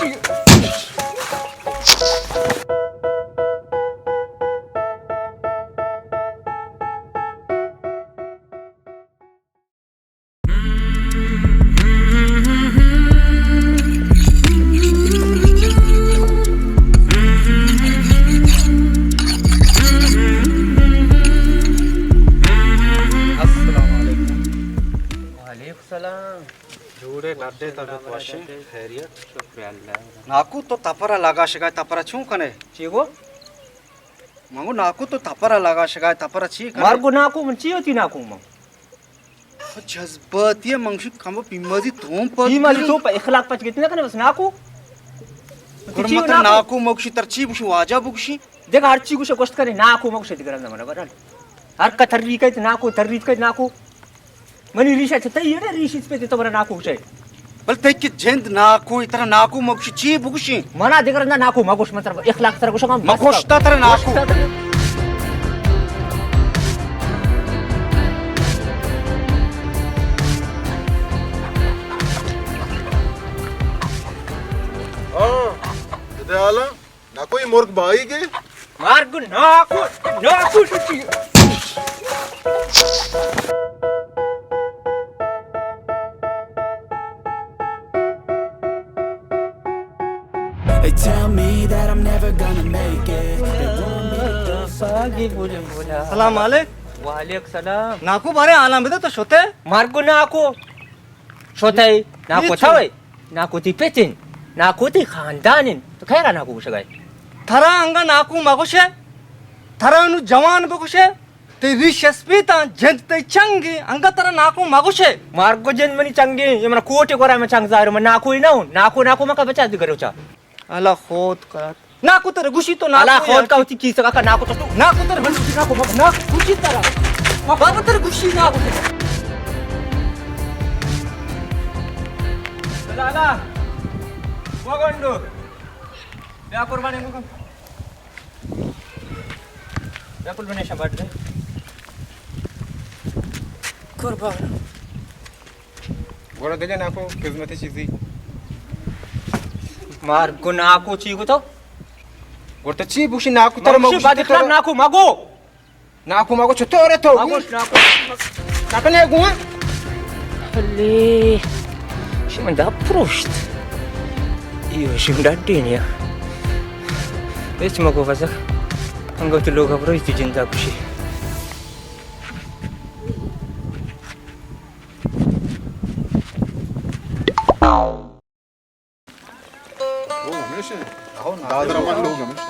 السلام علیکم۔ وعلیکم السلام۔ جوڑے، گڈے، طبیعت وشے؟ خیریت؟ شکر اللہ۔ ناکو، تو تپرا لگا شگا، تپرا چون کنے؟ چی گو؟ من گو ناکو، تو تپرا لگا شگا، تپرا چی کنے؟ مار گو ناکو، من چی ہوتی ناکو من؟ جذباتی ہے، من گوشی کمو پیمازی توم پچ پیمازی گری۔ تو پہ اخلاق پچ گیتی نہ کنے، بس ناکو۔ گڑا چی مطلب ناکو؟ ناکو مگوشی، تر چی بگوشی، واجہ بگوشی؟ دیکھ، ہر چی گوشے گوشت کنے، ناکو مگوشے، دیگر نہ منا برال۔ ہر کا تری کہت ناکو، تری کہت ناکو۔ منی ریشا چہ تئی اڑے ریش اس پہ تو منا ناکو گوشے۔ بل تئی کہ جند ناکو، ترا ناکو مگوشی، چی بگوشی؟ منا دیگر نہ ناکو مگوش، من ترا اخلاق ترا گوشم، مگوشتا ترا ناکو۔ ہاں، ادا حالا۔ ناکو، اے مرگ بھائی گے؟ مار گو ناکو، ناکو شتی۔ They tell me that I'm never gonna make it. They want me to do something. سلام علیک۔ وعلیک سلام۔ ناکو، بارے حالاں بدے، تو شتے؟ مار گو ناکو۔ شتئے؟ ناکو تھوئے؟ ناکو تئی پت انت، ناکو تئی خاندان انت، تو کئے را ناکو گوشگائے؟ ترا انگا ناکو مگوشے، ترا انو جوان بگوشے، تئی ریش اسپیتاں، جند تئی چنگے، انگا ترا ناکو مگوشے۔ مارگو جند منی چنگے، یہ منا کوٹے گورا من چنگ ظاہر، من ناکوئی نہ ہوں، ناکو ناکو مکا بچا دگروچا۔ اللہ خود کار۔ ناکو ترا گوشی تو ناکو اللہ خود یار۔ کا ہوتی کیسے کا ناکو تو۔ ناکو ترا گوشی ناکو، ناکو گوشی ترا۔ بابا ترا گوشی ناکو۔ لالا، وہ گنڈو۔ بیا قربانی کو۔ بیا قربانی شباٹ دے۔ قربان۔ گڑا دگہ ناکو خدمت چیزی۔ مار گو ناکو چی گو تو؟ گڑا تو چی بوشی ناکو تر مگوشی مگوشی بعد تو اخلاق تر ناکو مگو۔ ناکو مگو چطور ہے تو؟ مگوش ناکو۔ ناکو نے گو۔ اللہ۔ شمن دا پروشت۔ ایو شم ڈڈی نیا۔ ایچ مگو بزا۔ انگو تو لوگ پروشت جندا کشی۔ وہ ہمیشہ دادر احمد لوگ ہمیشہ۔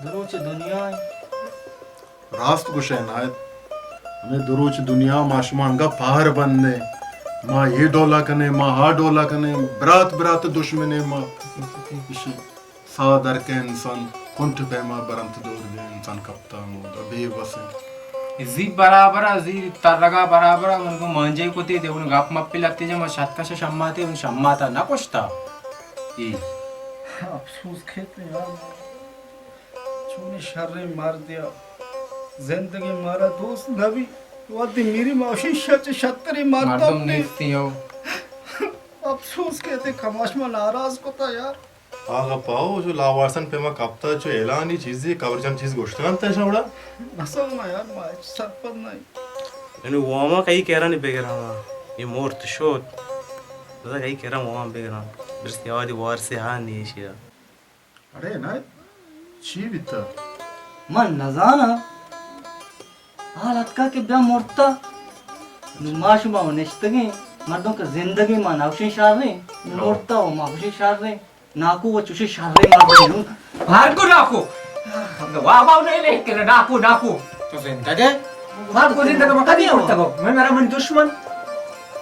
دروچ دنیا ء۔ راست گوشئے ناہید، ہمے دروچ دنیا ما شما انگا پہر بندیں، ما اے ڈولا کنیں، ما آ ڈولا کنیں، برات برات دشمنیں ما۔ اشی ساہ در کئے انسان کنٹ پیما برنت دور دے انسان کپتا مودا بے وس انت۔ زی برابر ء، زی ترگا برابر ء، من گوں مانجے کتی دے، من گپ مپی لتی جا، من شتکش شماتے، من شماتا نہ کشتا۔ ای۔ افسوس کھیت یار، چونی شریں مردیا زندگی مارا دوست نہ بی، وقتی میری ماشین شچ شتری مردم مردم نیستی ہو۔ افسوس کھیت کماش ما ناراض کتا یار۔ آغا پاہو چو لاوارسن پیما کپتا، چو اعلانی چیزی کبرجان چیز گوشتگانت شمڑا؟ نسل ما یار، ما ہچ سرپد نہ۔ یعنی واما کئی کیرانی بگراں، یہ مورت شوت۔ بزا کئی کیرا واما بگراں۔ برستی آوادی وارسی ہا نیشیا۔ اڑے نا، چی بیتا؟ من نزاناں۔ حال اتکا کہ بیا مرتا۔ نو ما شما و نشتگیں، مردم کہ زندگیں ما ناوشیں شاریں، نو مرتا و ما وشیں شاریں۔ ناکو و چوشیں شریں مردم نو۔ مارگو ناکو۔ وابا نہیں لے کہ ناکو، ناکو۔ تو زندگ ہے؟ مارگو زندگ، من کدی مرتگو؟ من مرا من دشمن۔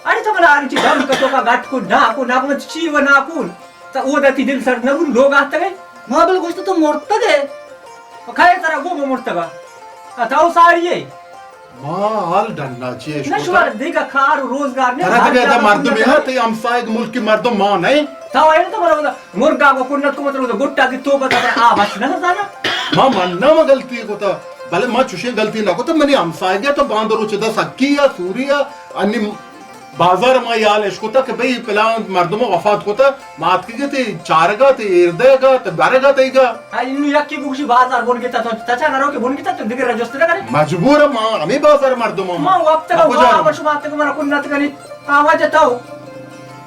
اڑے تو من آری چی دم کتو کا گٹ کو ناکو، ناکو من چی و ناکو۔ تا او دا تی دل سر نبون لوگ آتگے۔ ما بل گوشت تو مرتگے۔ کھائے ترا گو مرتگا۔ اتاو ساری ئے؟ ما حال ڈنّا چی اش نہ کتا؟ شمار دیگا کار و روزگار نے، ترا ہر دیگا جاگہ ادا مردم ہے، تئی ہمسائگ ملک مردم ما نہیں۔ تاو اینو تو مرا مرگا کو کنت کو مطلب گٹا کی تو بتا آ بس نہ زانا۔ ما منّا ما غلطی کتا، بلے ما چوشیں غلطی نہ کتا، منی ہمسائگ ہے تو باند روچ دا سکی یا سوری یا انی بازار ما یال اش کتا کہ بھئی پلان مردم وفات کتا، ما اتکگے تے چارگا تے ایردگا تے برگا تئیگا۔ ہاں، انو یکی بگوشی بازار بن گتا تو تچا نہ رو کہ بن گتا تو دگہ رجست نہ کرے۔ مجبور ما ہمیں بازار مردم ما وقت ما کجا رو؟ شما تے منا کن نہ کنی۔ آواز تو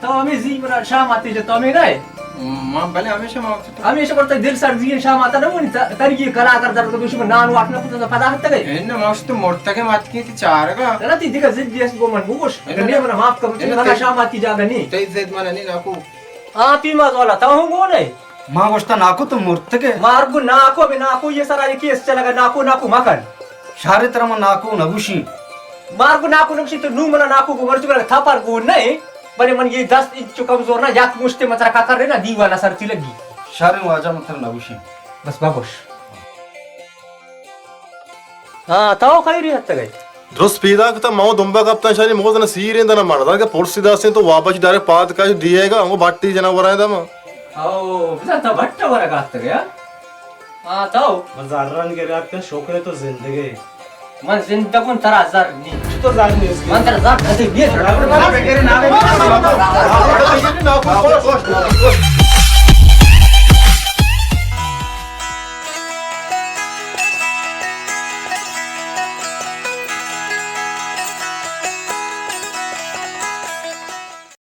تو ہمیں زی برا شام آتی جو تو ہمیں نہ ہے۔ ما بلے ہمیشہ ما ہمیشہ برتا دل سر زی شام آتا نہ ونی ترگی کلا کر در تو شما نان واٹ نہ پتا پدا ہتگے۔ ان ما تو مرتگے مات کی چارگا۔ غلطی دگہ زدی اس گو من بگوش۔ اگر نے منا معاف کر، منا شام آتی جاگہ نہیں۔ تئی زد منا نہیں ناکو۔ آ پیماز والا، تو ہوں گون ئے؟ ما گوشتا ناکو تو مرتگے۔ مارگو ناکو، بے ناکو یہ سرا یہ کیس چلگا، ناکو ناکو مکن۔ شارے ترا من ناکو نگوشی۔ مارگو ناکو نگوشی تو نو منا ناکو گو مرچو گا تھا پر گون نہ، بلے من یہ دست انچو کمزور نہ، یک مشتے مترا کا کر رہے نا دیوانا سر تی لگی۔ شارے واجہ من ترا نگوشی۔ بس بگوش۔ ہاں، تو خیری ہتگے؟ درست پیدا کتا، ما دنبا کپتاں، شانی موز نہ سیریں دنا مردان کہ پرسی داسیں تو واپس ڈائریکٹ پاد کاش دیے گا، ہمو بھٹی جنا ورائے دما۔ او، بزن تا بھٹا ورا گاتگے، ہاں؟ ہاں، تو؟ من زران گرات کن شکر تو زندگے۔ من زندگون ترا زر نی۔ تو زر نیست۔ من ترا زر کدی نی۔